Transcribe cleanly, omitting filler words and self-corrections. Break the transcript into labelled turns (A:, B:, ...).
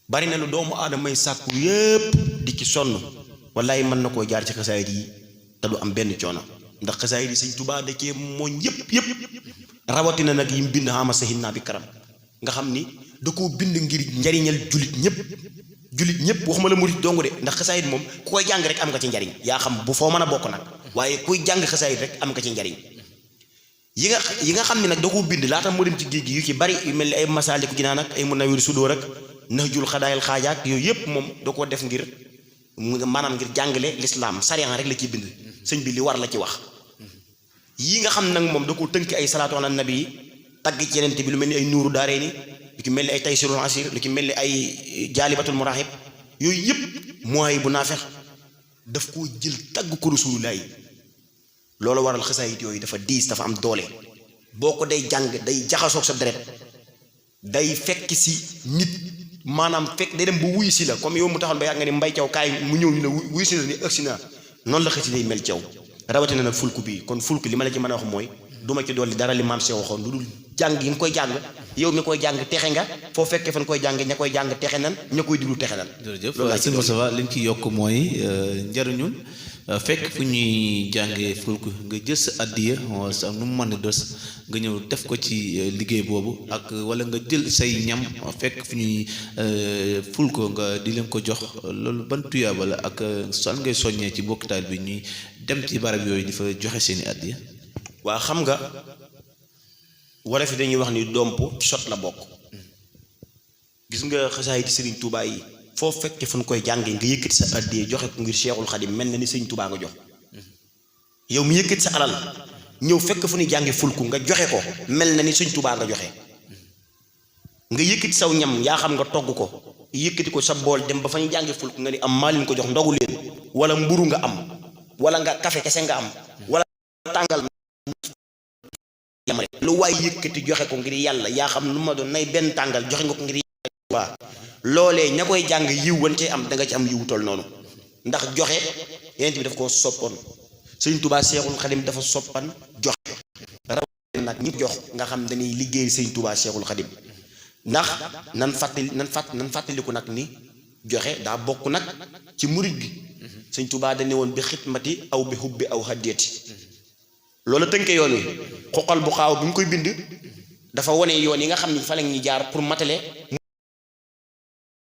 A: bari na lu doomu aadamay sàkku yépp di ci sonn wallaay mën na koo jaar ci xasaayid yi te du am benn coono ndax xasaayid yi Sëñ Tuubaa da cee mooñ yépp rawatina nag yim bind xama sahin naa bi karam nga xam ni da koo bind ngir njariñal julit ñëpp waxuma la murit dong de ndax xasaayid moom ku koy jàng rek am nga ci njariñ yaa xam bu foo mën a bokk nag waaye kuy jàng xasaayid rek am nga ci njariñ yi nga xam ne nag da koo bind laata mu dem ci géej gi yu ci bari yu mel ni ay Masaalikul Jinaan ak ay Munawwirus Sudur ak Nahjul Xadaayil Xaajaat yooyu yëpp moom da koo def ngir maanaam ngir jàngale lislaam sariya rek la ciy bind sëñ bi li war la ci wax yi nga xam nag moom da koo tënk ay salaatu ala nabi yi tagg ci yeneen bi lu mel ni ay nuuru daarayni lu ci mel ni ay taysirul asir lu ci mel ni ay jaalibatul murahib yooyu yëpp mooy bu naafex daf koo jël tagg ko Rasulullah yi loolu waral xasaayit yooyu dafa diis dafa am doole boo ko day jàng day jaxasoog sa deret day fekk si nit maanaam fekk day dem ba wuyu si la comme yow mu taxoon ba yàgg nga ni mbay caw kaay mu ñëw ñu la wuyu si la ni ëgsi naa noonu la xësi day mel caw rawatina nag fulku bii kon fulku li ma la ci mën a wax mooy duma ci dolli dara li maam see waxoon lu dul jàng yi nga koy jàng yow mi koy jàng texe nga foo fekkee fan koy jàng ña koy jàng texe nan ña koy diglu texe nan.
B: jërëjëf sëñ Moustapha li ñu ci yokk mooy njariñul fekk fu ñuy jàngee fulku nga jël sa addiya sa nu mu mën a des nga ñëw def ko ci liggéey boobu ak wala nga jël say ñam fekk fu ñuy fulko nga di leen ko jox loolu ban tuyaaba la ak san ngay soññee ci bokkitaal bi ñuy dem ci barab yooyu di fa joxe seeni addiya.
A: waa xam nga wala fi dañuy wax ni domp ci sot la bokk gis nga xasaayid Sëriñ Tuubaa yi foo fekkee fu ñu koy jàngee nga yëkkati sa addee joxe ko ngir Seexul Xadim mel na ni Sëñ Tuubaa nga jox yow mi yëkkati sa alal ñëw fekk fu ñuy jàngee fulku nga joxe ko mel na ni Sëñ Tuubaa nga joxe nga yëkkati saw ñam yaa xam nga togg ko yëkkati ko sa bool dem ba fa ñuy jàngee fulku nga ni am maa leen ko jox ndogu leen wala mburu nga am wala nga kafe kese nga am wala tàngal lu waay yëkkati joxe ko ngir yàlla yaa xam lu ma doon nay benn tàngal joxe nga ko ngir yàlla waa loolee ña koy jàng yiw wan cee am da nga ci am yiw tol noonu ndax joxe Yonent bi daf koo soppoon Sëñ Tuubaa Seexul Xadim dafa soppan joxe rawatina nag ñi jox nga xam dañuy liggéey Sëñ Tuubaa Seexul Xadim ndax nan fàttaliku nag ni joxe daa bokk nag ci murit gi Sëñ Tuubaa dañ ne woon bi xidmati aw bi hubbi aw hadiyati loolu tënke yoon wi xoqal bu xaaw bi mu koy bind dafa wone yoon yi nga xam ni fa la ñuy jaar pour matale